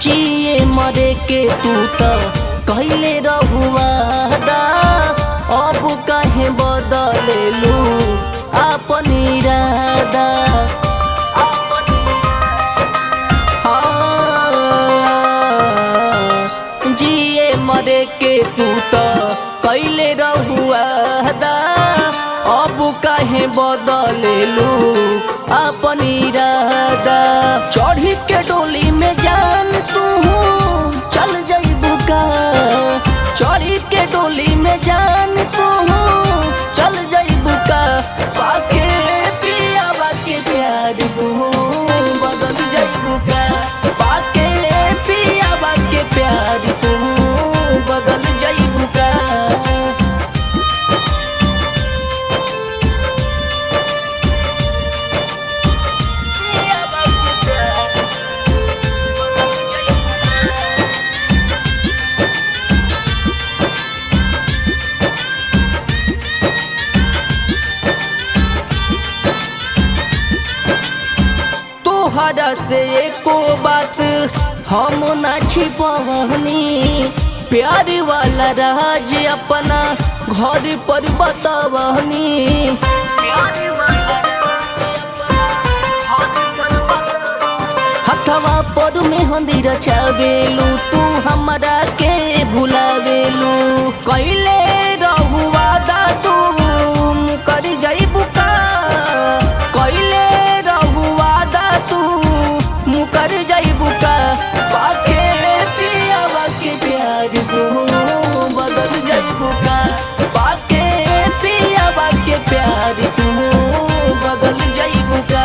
जिए मरे के तू तो कहले रहुआदा, अब काहे बदलेलू आपन इरादा। हाँ, जिए मरे के तू तो कैले रहुआदा, अब काहे बदलेलू आपन इरादा। चढ़ी के डोली में जान तू चल जइबू का, चढ़ी के डोली में जान तू चल जइबू का, पाके पियावा के प्यार तू बदल जइबू का, पाके पियावा के प्यार तू बदल जइबू का। तोहरा से एको बात हम ना छिपवनी, प्यार वाला राज अपना घर पर बतवनी। हथवा पर मेहंदी रचावेलू तू हमरा के भुलावेलू, कैले रहू वादा तू कर जइबू का, कैले रहू वादा तू मुकर जइबू का, पाके पियावा के प्यार तू बदल जइबू का, पाके पियावा के प्यार तू बदल जइबू का।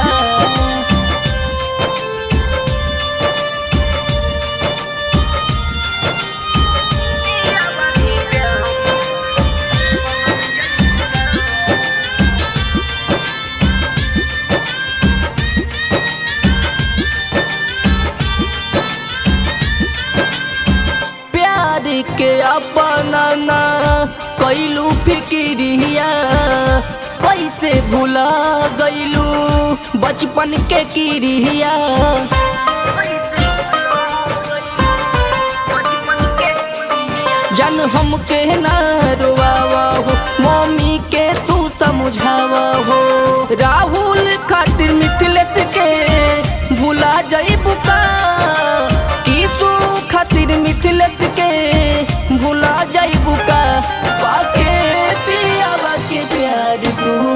प्यार के अपना ना कैलू फिक्रिया, कैसे भुला गईलू बचपन के किरिया। जन हमके ना रोवावा हो, मम्मी के तू समझावा हो, राहुल खातिर मिथिलेश के भुला जइबू का, किसू खातिर मिथिलेश के भुला जइबू का, पाके पियावा के प्यार तू